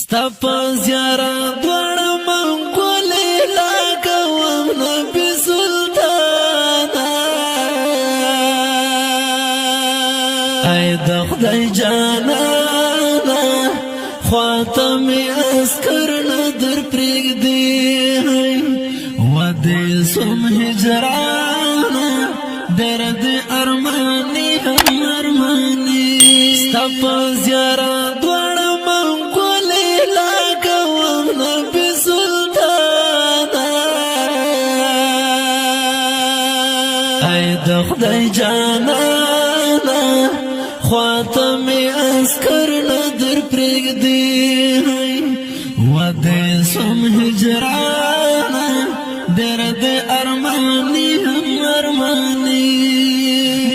ستا په زیارت دواړه منګولې لګوم نبي سلطانه. ای د خدای جانانه، خواته مې عسکر نه در پرېږدي. ودې سم هجرانه، درد ارماني هم ارماني. ستا په زیارت دواړه منګولې لګوم نبي سلطانه. ای د خدای جانانه، خواته مې عسکر نه در پرېږدي. ودې سم هجرانه، درد ارماني هم ارماني.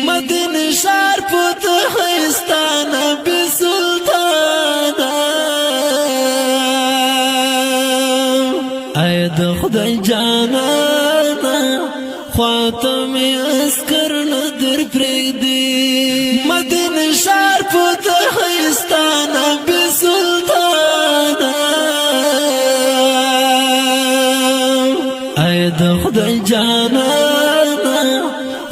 مدینه شار پوت خستانه بی سلطانه. ای د خدای جانانه، خواته مې عسکر نه در پرېږدي. مدینه شار پوت خستانه بی سلطانه. ای د خدای جانانه،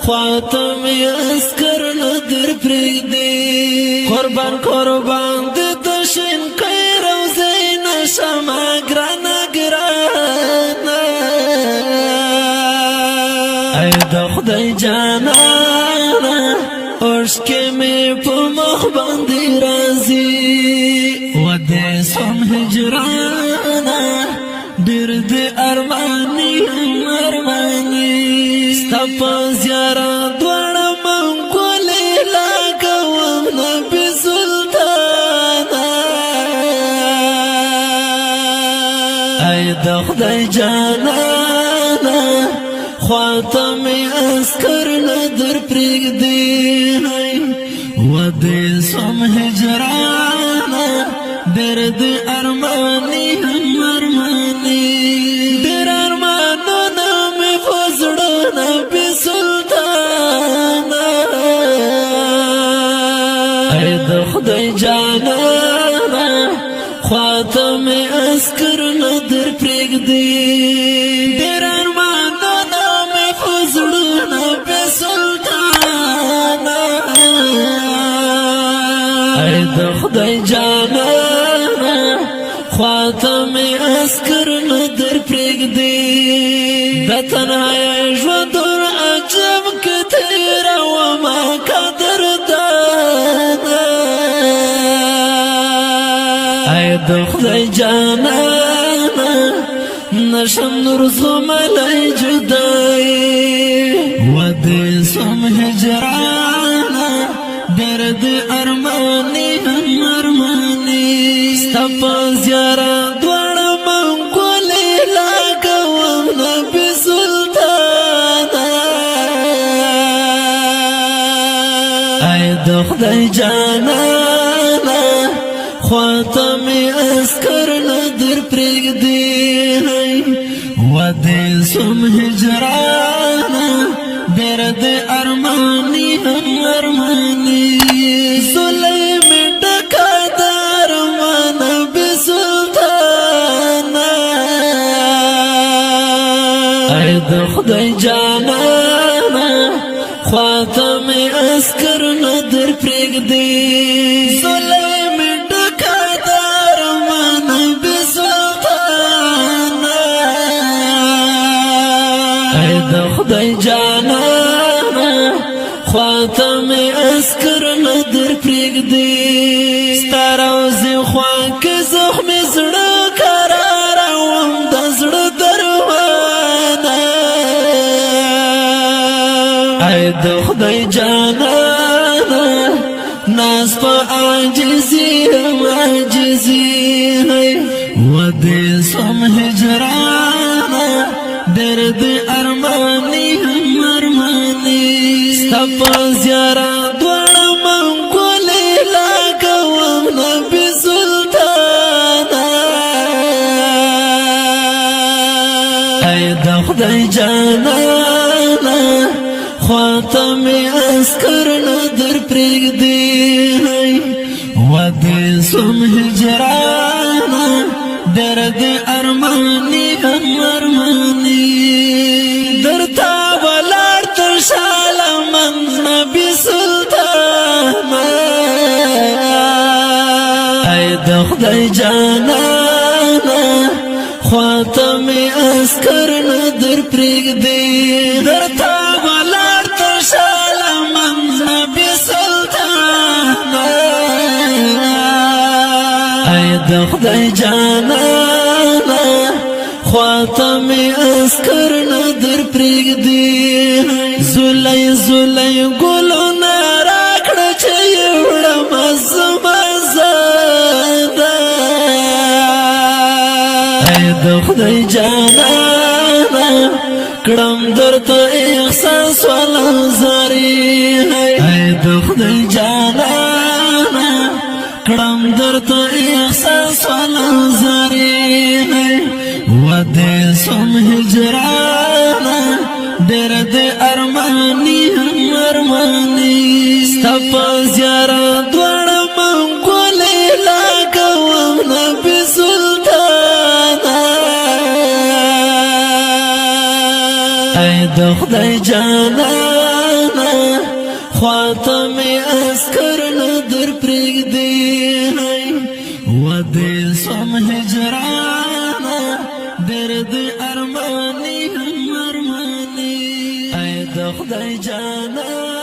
خواته مې عسکر نه در پرېږدي. قربان قربان د شین روزې نشما ګرانه ګرانه. ای د خدای جانانه، اوښکې مې په مخ باندې راځي. ودې سم هجرانه، ډېر دې ارماني ارماني. ستا په زیارت دواړه منګولې لګوم نبي سلطانه. ای د خدای جانانه، خواته مې عسکر نه در پرېږدي. ودې سم هجرانه، درد ارماني هم ارماني. ډېر ارمانونه مې په زړه نبي سلطانه. ای د خدای جانانه، خواته مې عسکر نه در پرېږدي. ډېر ارمانونه مې په زړه نبي سلطانه. ای د خدای جانانه، خواته مې عسکر نه در پرېږدي. د تنهایی ژوند عجب کې تېرومه قدردانه. ای د خدای جانانه، نشم نور زغملی جدای. ودې سم هجرانه، درد ارماني هم ارماني. ستا په زیارت دواړه منګولې لګوم نبي سلطانه. ای د خدای جانانه، خواته مې عسکر نه در پرېږدي. ودې سم هجرانه، درد ارماني هم ارماني. زولۍ مې ډکه د ارمان بی سلطانه. ای د خدای جانانه، خواته مې عسکر نه در پرېږدي. زولۍ مې ډکه د ارمان بی سلطانه. ای د خدای جانانه، خواته مې عسکر نه در پرېږدي. ستا روضې خوا کې زخمي زړه کراروم د زړه دروانه. ای د خدای جانانه، ناس په عاجزي عاجزي. ودې سم هجرانه، درد ارماني هم ارماني. ستا په زیارت دواړه منګولې لګوم نبي سلطانه. ای د خدای جانانه، خواته مې عسکر نه در پرېږدي. ودې سم هجرانه. خدای جانانا، خواته می اسکر نه در پرېږدي. درته ولاړ تر شاله من نبی سلطان. ای د خدای جانانا، خواته می اسکر نه در پرېږدي. زلی زلی ګلونه راکړه چې وړم زما زده. ای د خدای جانانا، کړم درته احساس ولا زاری. ای د خدای جانانا، کړم درته احساس ولا زاری. وده سم هجرانا، ډېر د ارمانی ارمانی. ستپ زیارت دوړ منګولې لا کوم نبی سلطان. ای د خدای جانانا، خواته می اسکر نه در پرېږدي. وده سم هجرانا، ډېر د ارمانی ارمانی. ای د خدای جانانا.